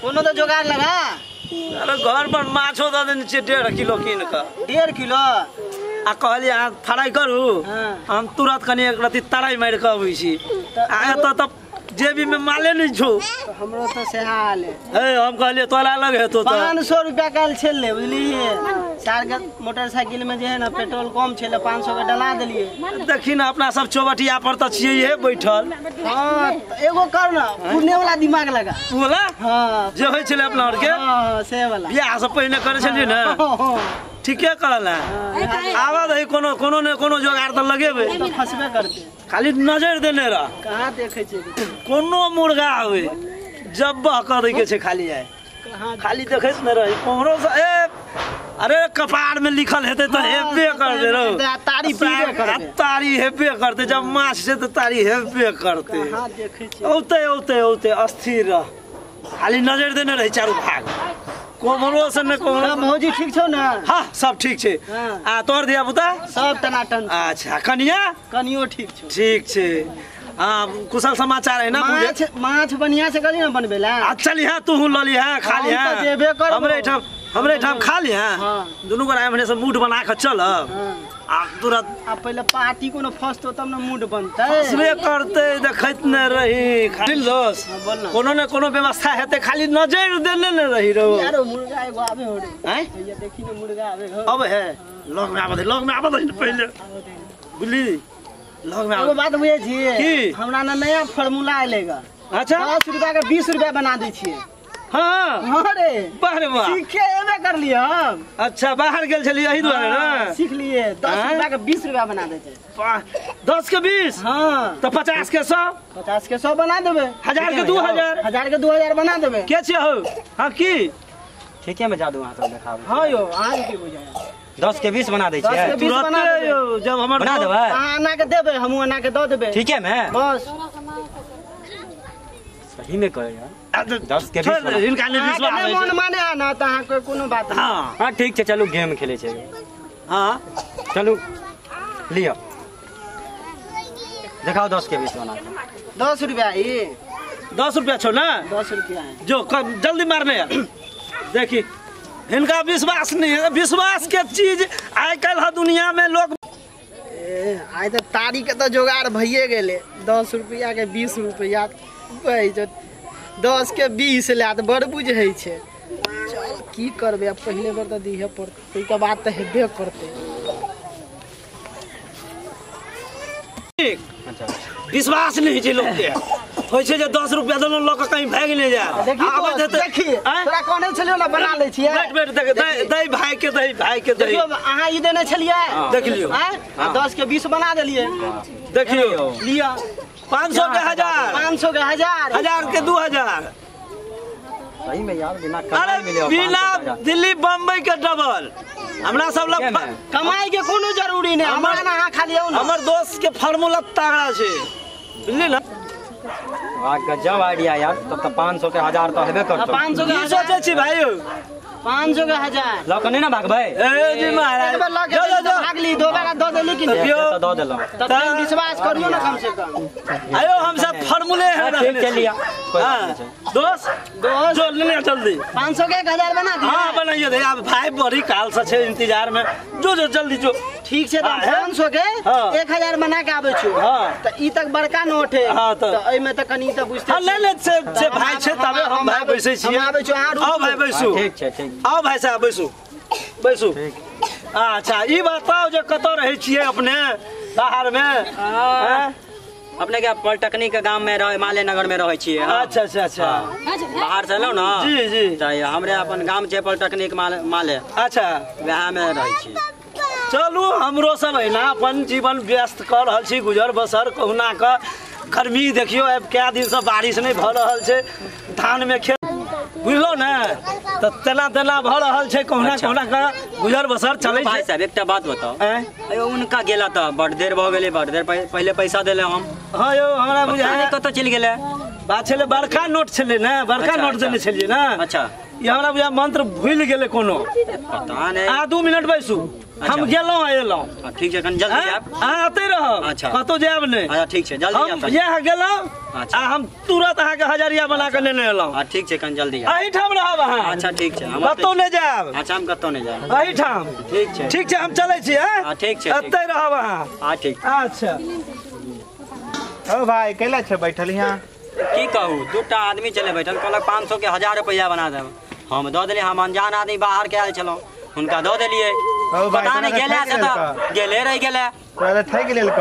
कोनो तो जोगाड़ लगा। अरे घर पर माछो दऽ देने छियै 1.5 किलो कीन कऽ। 1.5 किलो? आ कहलियै अहाँ फ्राई करू, हम तुरंत कनि एक रत्ती तराई मारि कऽ अबै छी। आ एतऽ तऽ जेबी में माले नहीं छौ। हमरो तो सेहा हाल है। ए हम कहलियै तोरा लग हेतो तऽ 500 रुपया काल्हि छलै बुझलियै। सार के मोटरसाइकिल में जे है ना पेट्रोल कम छलै, 500 के डला देलियै। देखी ना अपना सब चौबटिया पर तऽ छियै हे बैठल। हां एगो कर ना पुणे वाला दिमाग लगा। बोला? हां जे होइ छलै अपना आर के। हां से वाला। बियाह से पहिने करै छलियै ने। ठीके करल है। आवा दही कोनो कोनो ने कोनो जोगाड़ तऽ लगेबै। तऽ फसबे करतै। खाली नजर देने रह। कहाँ देखै छै? कोनो मुर्गा आवे जब्बह कऽ दै के छै खाली आइ। खाली देखैत ने रही कोहरो से। ए अरे कपार में लिखल हेतै तऽ हेबे करतै रौ। तारी पीबे करतै। तारी हेबे करतै, जब माछ छै तऽ तारी हेबे करतै। कहाँ देखै छै? औतै औतै औतै, अस्थिर रह, खाली नजर देने रही चारू भाग। कोमरो से ने कोमरो। भौजी ठीक छौ ना? हाँ सब ठीक छै। आ तोहर धिया पुता? सब टनाटन। अच्छा कनिया? कनियो ठीक छौ। ठीक छै। हाँ कुशल समाचार है ना? माछ माछ बढ़िया से करी ना बनबे ला। अच्छा लिहा तू ल लिहा खा लिहा। हमरे ठाम खा लिहा। दुनू गोरा हमरे से मूड बना के चलब। आ तुरंत आ पहिले पार्टी कोनो फसतो तब ना मूड बनतै। फसबे करतै, देखैत न रही खाली दोस। कोनो ने कोनो व्यवस्था हेतै, खाली नजर देने न रही रो। यार मुर्गा एगो आबे हो रे। हैं भैया देखी ने मुर्गा आबे हो। अब है लग में आबे दे, लग में आबे दे पहिले। बुझली लग में एगो बात बुझै छी हमरा ना नया फार्मूला आइलेगा। अच्छा 10 रुपया के 20 रुपया बना दै छियै। हाँ हाँ रे बाहर वाह सीखे एबे कर लिए हम। अच्छा बाहर गेल छलियै एही दुआरे ना? सीख लिए। 10 रुपया के 20 रुपया बना दै छै। 10 के 20? हाँ तो 50 के 100? 50 के 100 बना देबै। 1000 के 2000? 1000 के 2000 बना देबै। के छियै हौ? हाँ की ठीके में जादू अहाँ सब देखाबै। हाँ यौ अहाँ के की बुझाय? 10 के 20 बना दै छियै। 10 के 20 बना देबै यौ। जब हमर बना देबै अहाँ अना के देबै, हमहूँ अना के दऽ देबै। ठीके में बस सही में कहै यार। 10 के 20 हिनका नहि विश्वास है। मन माने है ना तऽ अहाँ के कोनो बात। हां हां ठीक छै, चलू गेम खेलै छै। हां चलू लिअ देखाओ 10 के 20 बना। 10 रुपया ई 10 रुपया छौ ना? 10 रुपया है। जो जल्दी मारने यार। देखी हिनका विश्वास नहीं है। विश्वास के चीज आइ काल्हि दुनिया में लोग। आइ तऽ तारी के तऽ जोगाड़ भइए गेलै। 10 रुपया के 20 रुपया 10 के 20 ला तऽ बड़ बुझै छै। चल की करबै आब, पहिले बेर तऽ दिहे पड़तै, ताहिके बाद तऽ हेबे करतै। अच्छा विश्वास नहीं छै लोक के। होइ छै जे 10 रुपया देलहुँ लऽ कऽ कहीं भागि नहि जाय। देखी तोरा कहने छलियौ ने बना लै छियै। बैठ बैठ देख दै भाई के, दै भाई के, देखियौ अहाँ ई देने छलियै। देख लियौ 10 के 20 बना देलियै। देखियौ लिअ 500 के 1000, 500 के 1000, 1000 के 2000। सही में यार बिना कमाई मिले, बिना दिल्ली बम्बई के डबल। हमरा सब लग कमाई के कोनो जरूरी नहीं। हमरा ना अहाँ खाली आउ ना। हमर दोस्त के फार्मूला तगड़ा छै बुझली ना। वाह गजब आइडिया यार। तब तऽ 500 के 1000 तऽ हेबे करतौ। 500 के की सोचै छी भाई? 500 के 1000 लऽ कऽ नहि ना भागबै? ए जी महाराज एक बेर लऽ के भागली, दोबारा दऽ देली कि नहि? दऽ देलहुँ। तब विश्वास करियौ ना कम से कम। आयो हम सब फार्मूले है। ठीक चलिए कोई बात नहीं छै। दोस्त दोस्त जो लेने जल्दी 500 के 1000 बना दिए। हां बनाइयो दे। अब भाई बड़ी काल से छै इंतजार में। जो जो जल्दी जो। ठीक छै तऽ 500 के 1000 बना के आबै छी। तऽ ई तक बड़का नोट है। तऽ एहिमे तऽ कनी तऽ बुझते। हां ले ले से भाई छै तबे हम भाई बैसै छी। हम आबै छी अहाँ रुकू। आओ भाई बैसू। ठीक छै ठीक। आओ भाई साहब बैसू बैसू। अच्छा ई बताओ जे कतऽ रहै छियै अपने बाहर में? अपने के पॉलिटेक्निक के गांव में रहे, माले नगर में रहे छियै। अच्छा अच्छा अच्छा बाहर से एलहुँ ना? जी जी। तऽ हमरे अपन गाम छै पॉलिटेक्निक माले। अच्छा वएह में रहै छियै। चलू हमरो सब है ना अपन जीवन व्यस्त कऽ रहल छी, गुजर बसर कहुना कऽ। गर्मी देखियौ आब कए दिन से बारिश नहि भऽ रहल छै, धान में खेत बुझलहुँ ने तऽ तेना तेना भऽ रहल छै, कहुना कहुना कऽ गुजर बसर चलै छै। भाई साहब एकटा बात बताउ, उनका गेला तऽ बड़ देर भऽ गेलै, बड़ देर पहिले पैसा देले हम। हाँ यौ हमरा बुझाइ कतऽ चलि गेलै। बात छलै बड़का नोट छलै ने, बड़का नोट देने छलियै ने। अच्छा ई हमरा बुझा मंत्र भूलि गेलै कोनो पता नहि। आ 2 मिनट बैसू, हम गेलहुँ आ एलहुँ। ठीक छै, कनी जल्दी आयब। अहाँ एतै रहब। अच्छा। कतौ जायब नहि। अच्छा ठीक छै, जल्दी हम आयब। इएह गेलहुँ अच्छा। आ हम तुरंत अहाँके हजरिया बना कऽ लेने एलहुँ। हाँ ठीक छै, कनी जल्दी आयब। एहिठाम रहब अहाँ। अच्छा ठीक छै, हम कतौ नहि जायब। अच्छा हम कतौ नहि जायब। एहिठाम। ठीक छै। ठीक छै, हम चलै छी। हाँ ठीक छै। एतै रहब अहाँ। हाँ ठीक। अच्छा। ओ भाई कैला छै बैठल यहाँ? की कहू, दूटा आदमी चले बैठल, कहलक 500 के 1000 रुपया बना देब। हम दऽ देलियै, हम अनजान आदमी बाहर के आयल छलहुँ, हुनका दऽ देलियै। पता नहि गेलै से तऽ गेले रहि गेलै। तोरा ठकि लेलक?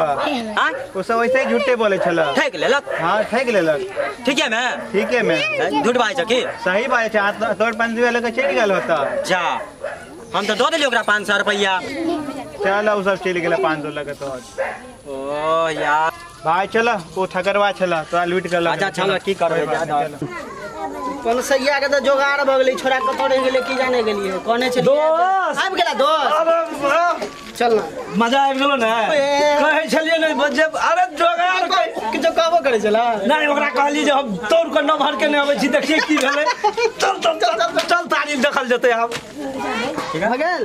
हाँ ओ सब वैसे ही झूठे बोले छल। ठकि लेलक? हाँ ठकि लेलक। ठीके में? ठीके में। झूठ बाजै छ की? सही बाजै छ। तोर 500 रुपया लऽ के चलि गेल होता। जा, हम तऽ दऽ देलियै ओकरा 500 रुपया। चल ओ सब चलि गेलै 500 लऽ के तोहर। ओ यार भाई चल, ओ ठकरवा छल तोरा लूटि गेल। अच्छा चल, की करबै, जा। पनसैया के तऽ जोगाड़ भऽ गेलै, छोड़ा कतऽ रहि गेलै की जाने गेलियै। कहने छलियै दोस्त आबि गेला दोस्त। चल ना, मजा आबि गेलो ने। कहै छलियै ने जे अरे जोगाड़ किछो कहबो करै छला नहि, ओकरा कहलियै जे हम दौड़ कऽ नमहर के नहि अबै छी, देखियै की भेलै। चल चल चल चल, तारीफ देखल जेतै आब। भऽ गेल।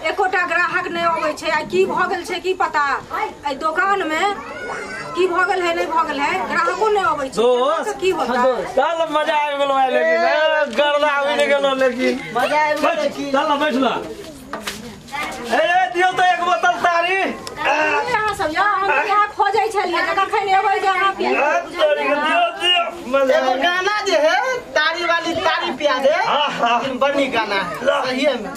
एकोटा ग्राहक नहि अबै छै। आ की भऽ गेल छै की पता, एहि दोकान मे की भऽ गेल है, नहि भऽ गेल है, ग्राहको नहि अबै छै। दोस्त की होता? चल मजा आबि गेलो आइ, लेकिन गर्दा उड़ि गेलो, लेकिन मजा आबि गेल। की चल बैठ ल। ए दियौ तऽ एक बोतल तारी। अहाँ सब यौ, हम इएह खोजै छलियै जे कखन एबै जे अहाँ पी। एगो गाना जे है तारी वाली तारी पिया दे, बड़ नीक गाना है सही में।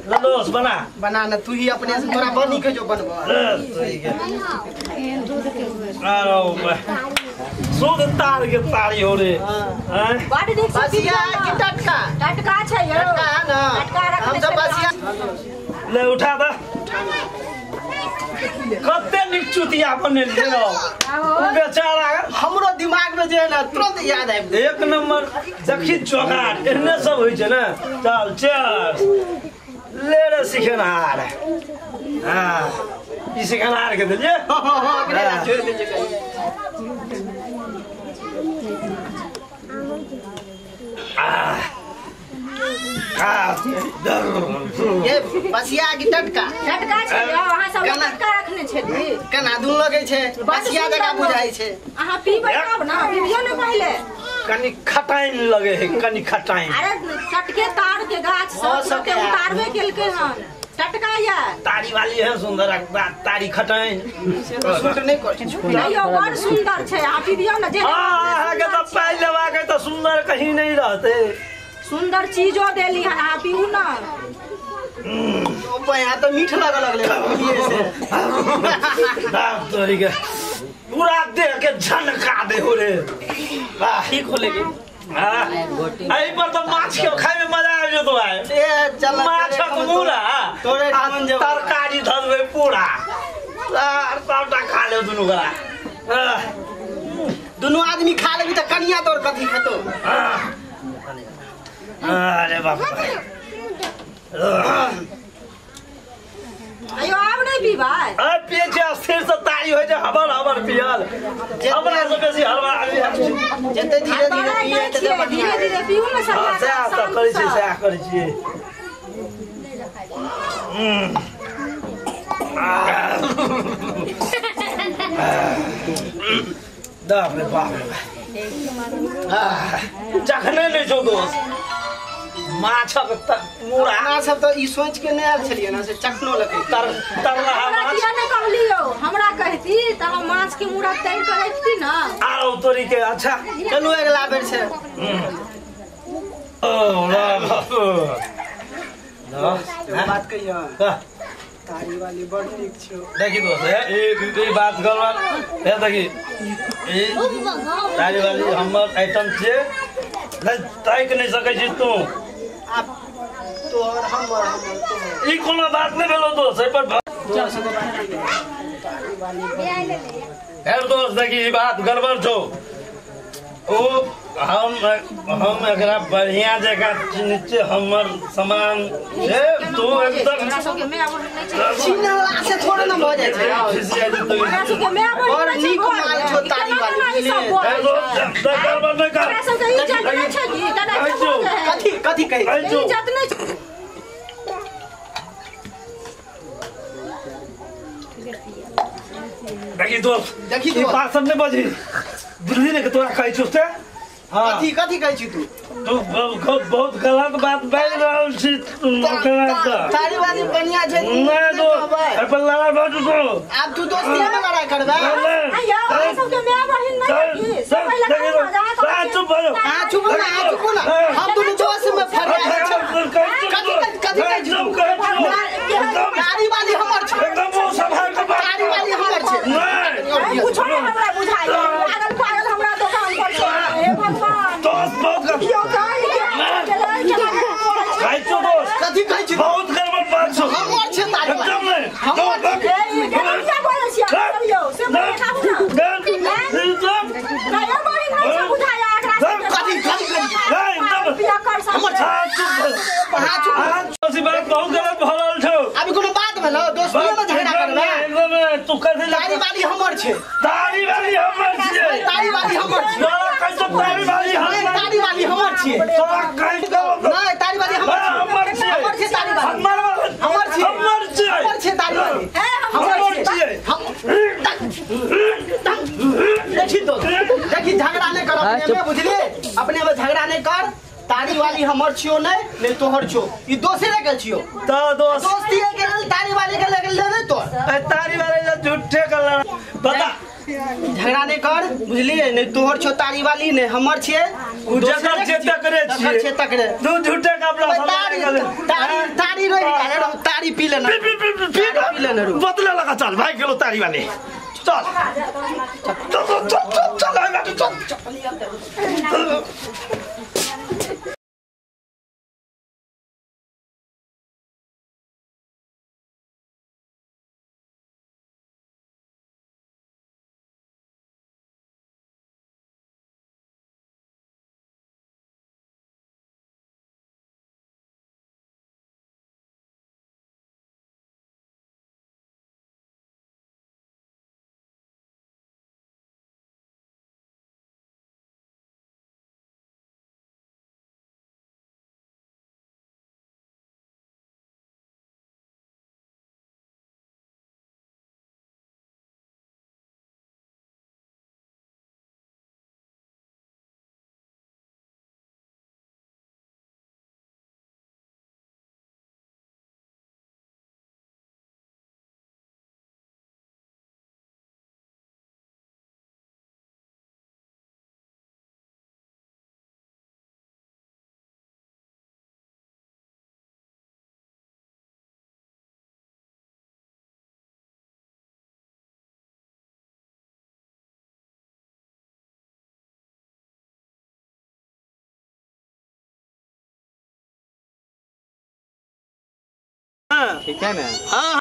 दोस्त बना बना ना तू ही अपने से, तोरा बड़ नीक जो बनबो। शुद्ध तार के तारी हो रे। बड़ नीक बसिया की टटका? टटका छै यौ, टटका है ना। टटका रखने हम सब बसिया ले उठा दे। कते नीक चुतिया बनेलियै रौ बेचारा। हमरो दिमाग में जे है ना तुरंत याद आबि गेल। एक नंबर देखी जोगाड़ एहने सब होइ छै ने। चल चल ले रे सिखेनहार। हाँ ई सिखेनहार के देलियै। छोड़ि दै छै। ये बसिया की टटका? टटका छै यौ, अहाँ सब टटका रखने छली। केना दून लगै छै, बसिया जकाँ बुझाइ छै। अहाँ पीबै तब ना, पीबियौ ने पहिले। कनी खटाइन लगे है, कनी खटाइन। अरे टटके तार के गाछ सब के उतारबे केलकै हन, टटका या तारी वाली है सुंदर तारी खटाइन। सूट नहि करै छै। नहीं यौ, बड़ सुंदर छै, अहाँ पीबियौ ने। जे अहाँ के तऽ पाइ लेबाक है तऽ सुंदर कहीं नहीं रहते। सुंदर चीजो देली हन, अहाँ पीबू ना। ओ यहाँ तऽ मीठ लगऽ लगलै से। बाप तोरी के पूरा देह के झनका दे हो रे। वाह ठीक होले के। हाँ एहि पर तऽ माछ के खाय में मजा आबि जेतो आइ। ए चल माछक मूड़ा तोरे ठामन जेबो, तरकारी धरबै पूरा, सबटा खा लेब दुनू गोरा। दुनू आदमी खा लेबी तऽ कनिया तोर कथी खेतो। अरे बाप अयो आब नहि पीबै। अरे पियै छै स्थिर से तारी होइ छै, हबर हबर पियल। हमरा से बेसी हरबा जते धीरे धीरे पियै तते बढ़िया। धीरे धीरे पीऊ ने सब। सएह तऽ करै छियै, सएह करै छियै। बाप रे बाप रे, जखने नहि छौ दोस्त माछक मूड़ा। अहाँ सब तऽ ई सोच के नहि आयल छलियै ने से चखनो लगे। तरलाहा माछ किया नहि कहलियौ? हमरा कहती तऽ हम माछ के मूड़ा तैर के रखती ना। आरो तोरी के। अच्छा चलू अगला बेर से। ओ बात कहियो, तारी वाली बड़ नीक छौ। देखी दोस्त, ई बात गलत हे। देखी ई तारी वाली हमर आइटम छियै, नहि ताकि नहि सकै छी तू। आब तोहर हमर हमर तोहर ई कोनो बात नहि भेलो दोस्त। एहि पर हेर दोस्त देखी ई बात गड़बड़ छौ। ओ हम एकरा बढ़िया जगह चिन्है छियै, हमर सामान छै। तू एकदम चिन्हला से थोड़े ना भऽ जाइ छै। बड़ नीक माल छौ तारी वाली। कथी कथी कहै? देखी दोस्त देखी ई बात सब नहीं बजी बुझली ने के तोरा कहै छौ से। हां कथी कथी कहै छी तू? तू बहुत गलत बात बाजि रहल छी। तारी वाली बढ़िया छै नहीं दोस्त अरे पर लड़ाई भऽ जेतौ। आब तू दोस्ती में लड़ाई करबे? आयो अहाँ सबके my बहिन नहीं की सब पहिले कह चुप भऽ जाओ। हां चुप ना, हां चुप ना, हम दुनू दोस्त में फरिया छै। कथी कथी कहै छी? तारी वाली हमर छै, एकदम वो सभार के बात। तारी वाली हमर छै। नहीं कुछो नहीं हमरा बुझाइ पागल पागल हमरा दुकान पर छै। हे भगवान दोस्त बहुत यो काई के कहै छौ दोस्त कथी कहै छी? बहुत गड़बड़ बात छौ। हमर छै तारी वाली, एकदम नहीं। हमर ए ई केना किया बोलै छियै सब यौ से खाबू ना एकदम नहीं बहिन नहीं छै बुझाया एकरा कथी कथी नहीं एकदम पिया कर सब हमर छै। हां चुप हां चुप बात बहुत गलत भऽ रहल छौ। अभी कोनो बात भेलौ? दोस्ती में झगड़ा करबे? एकदम तू कथी तारी वाली हमर छै, तारी वाली हमर छियै, तारी वाली हमर छियै। तोरा कहै छौ तारी वाली हमर, तारी वाली हमर छियै। तोरा कहै छौ नहीं तारी वाली हमर छियै, हमर छियै, हमर छियै तारी वाली, हमर हमर छियै, हमर छियै, हमर छियै तारी वाली, हमर छियै। हम देखी दोस्त देखी झगड़ा नहीं कर अपने में, बुझली? अपने में झगड़ा नहीं कर। तारी वाली हमर छियो नहीं नहीं तोहर छियो, ई दोसरे के छियो। त दोस्त दोस्ती के लेल तारी वाली के लेल नहीं तोर। ए तारी वाली जे झूठे के लड़ा बता झगड़ा नहीं कर, बुझलिए? नहीं तोहर छियो तारी वाली नहीं हमर छियै। उ जकर छै तकरे जकर छै तकरे। तू झूठे के अपना तारी तारी तारी रही रहो, तारी पी लेना, पी पी पी पी लेना रो। बदले लगा चल भाई गेलो तारी वाली चल चल चल चल चल चल चल। ठीक है ना? हाँ।